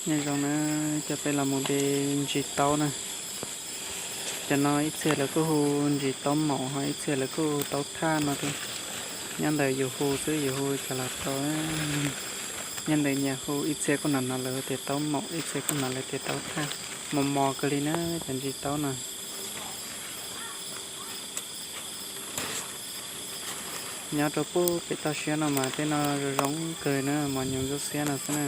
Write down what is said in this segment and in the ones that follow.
Nyob zoo na, coj peb los mus de ntsis taub na. Cov no ib txhia lawv kuj hu ntsis taub maum, ho ib txhia lawv kuj hu taub thaj no thiab. Nyob ntawm yus hu xwb, yus hu cas los tau. Nyob ntawm nyias hu, ib txhia kuj hnov lawv tias taub maum, ib txhia kuj hnov lawv tias taub thaj. Mos mos kawg li na, cov ntsis taub no. Nyob rau pem toj siab no mas tej no zoo zoo kawg na, mos nyoos ntsuab xiab no xwb na.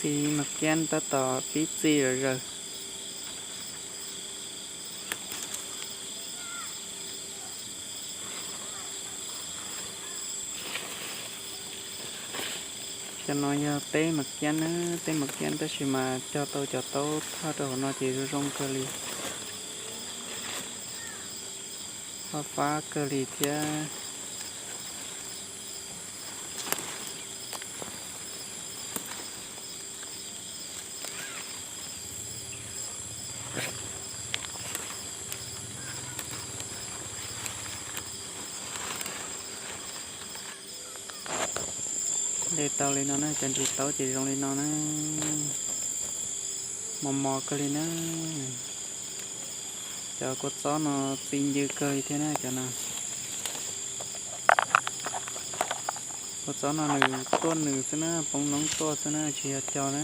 Txiv mas kiab tab tom pib txi zom zaws. Cov no yog teb mas kiab na, teb mas kiab tab sis mas cog tau cov taub thaj rau hauv no ces zoo zoo kawg li, fab fab kawg li thiab. De tau li no na, cov ntsis taub ces zoo li no na, mos mos kawg li na. Cov kua txob no txi ncw kawg li thiab na cov no. Kua txob no nws tuaj nws xwb na, poob noob tuaj xwb na, tsis yog cog na.